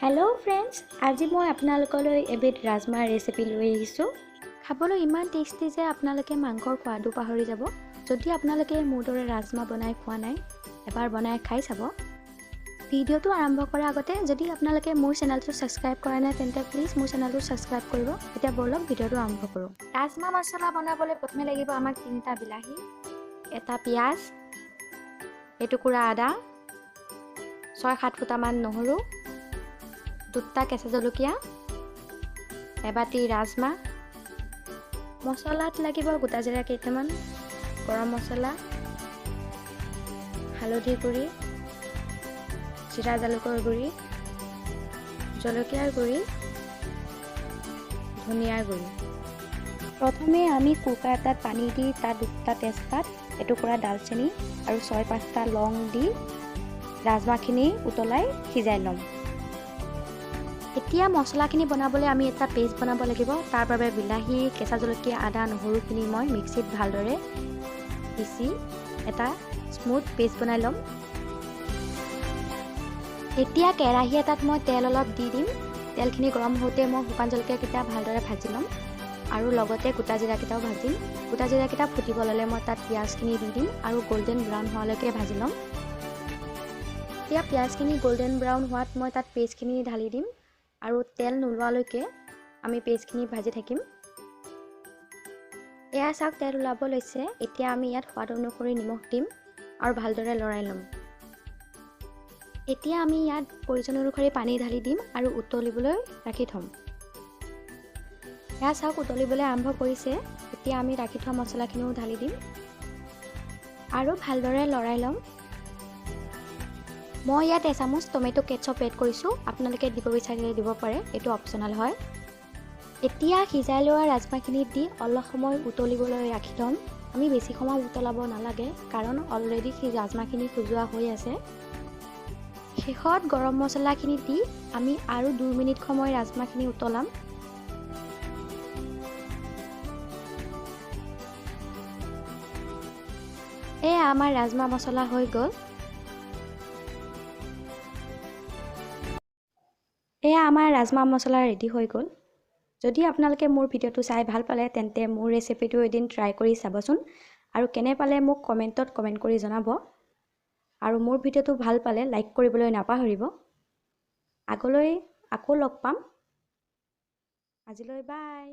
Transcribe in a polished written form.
Hello' friends, আজি মই আপোনালোকলৈ এবিধ ৰাজমাহ ৰেচিপি লৈ আহিছোঁ। খাবলৈ ইমান টেষ্টি যে আপোনালোকে মাংসৰ সোৱাদো পাহৰি যাব। যদি আপোনালোকে মোৰ দৰে ৰাজমাহ বনাই খোৱা নাই, এবাৰ বনাই খাই চাব। ভিডিঅ'টো আৰম্ভ কৰাৰ আগতে যদি আপোনালোকে মোৰ চেনেলটো ছাবস্ক্ৰাইব কৰা নাই, তেন্তে প্লিজ মোৰ চেনেলটো ছাবস্ক্ৰাইব কৰিব। এতিয়া ব'লক ভিডিঅ'টো আৰম্ভ কৰোঁ। ৰাজমাহ মছলা বনাবলৈ প্ৰথমে লাগিব আমাক 3টা বিলাহী, এটা পিঁয়াজ, এটুকুৰা আদা, 6-7 ফুটামান নহৰু, 2টা কেঁচা জলকীয়া, এবাটি ৰাজমাহ। মছলাত লাগিব গোটা জিৰা কেইটামান, গৰম মছলা, হালধি গুড়ি, জিৰা জালুকৰ গুড়ি, জলকীয়াৰ গুড়ি, ধনিয়াৰ গুড়ি। প্ৰথমে আমি কুকাৰ এটাত পানী দি তাত 2টা তেজপাত, এটুকুৰা ডালচেনি আৰু 6-5টা লং দি ৰাজমাহখিনি উতলাই সিজাই ল'ম। এতিয়া মছলাখিনি বনাবলৈ আমি এটা পেষ্ট বনাব লাগিব। তাৰ বাবে বিলাহী, কেঁচা জলকীয়া, আদা, নহৰুখিনি মই মিক্সিত ভালদৰে পিচি এটা স্মুথ পেষ্ট বনাই ল'ম। এতিয়া কেৰাহী এটাত মই তেল অলপ দি দিম। তেলখিনি গৰম হওঁতে মই শুকান জলকীয়াকেইটা ভালদৰে ভাজি ল'ম আৰু লগতে গোটা জিৰাকেইটাও ভাজিম। গোটা জিৰাকেইটা ফুটিব ল'লে মই তাত পিঁয়াজখিনি দি দিম আৰু গল্ডেন ব্ৰাউন হোৱালৈকে ভাজি ল'ম। এতিয়া পিঁয়াজখিনি গল্ডেন ব্ৰাউন হোৱাত মই তাত পেষ্টখিনি ঢালি দিম আৰু তেল নোলোৱালৈকে আমি পেষ্টখিনি ভাজি থাকিম। এয়া চাওক, তেল ওলাব লৈছে। এতিয়া আমি ইয়াত সোৱাদ অনুসৰি নিমখ দিম আৰু ভালদৰে লৰাই ল'ম। এতিয়া আমি ইয়াত প্ৰয়োজন অনুসৰি পানী ঢালি দিম আৰু উতলিবলৈ ৰাখি থ'ম। এয়া চাওক, উতলিবলৈ আৰম্ভ কৰিছে। এতিয়া আমি ৰাখি থোৱা মছলাখিনিও ঢালি দিম আৰু ভালদৰে লৰাই ল'ম। মই ইয়াত এচামুচ টমেট' কেটছআপ এড কৰিছোঁ। আপোনালোকে দিব বিচাৰিলে দিব পাৰে, এইটো অপশ্যনেল হয়। এতিয়া সিজাই লোৱা ৰাজমাহখিনি দি অলপ সময় উতলিবলৈ ৰাখি থ'ম। আমি বেছি সময় উতলাব নালাগে, কাৰণ অলৰেডি সেই ৰাজমাহখিনি সিজোৱা হৈ আছে। শেষত গৰম মছলাখিনি দি আমি আৰু 2 মিনিট সময় ৰাজমাহখিনি উতলাম। এয়া আমাৰ ৰাজমাহ মছলা হৈ গ'ল। এয়া আমাৰ ৰাজমাহ মছলা ৰেডি হৈ গ'ল। যদি আপোনালোকে মোৰ ভিডিঅ'টো চাই ভাল পালে, তেন্তে মোৰ ৰেচিপিটো এদিন ট্ৰাই কৰি চাবচোন আৰু কেনে পালে মোক কমেণ্টত কমেণ্ট কৰি জনাব। আৰু মোৰ ভিডিঅ'টো ভাল পালে লাইক কৰিবলৈ নাপাহৰিব। আগলৈ আকৌ লগ পাম। আজিলৈ বাই।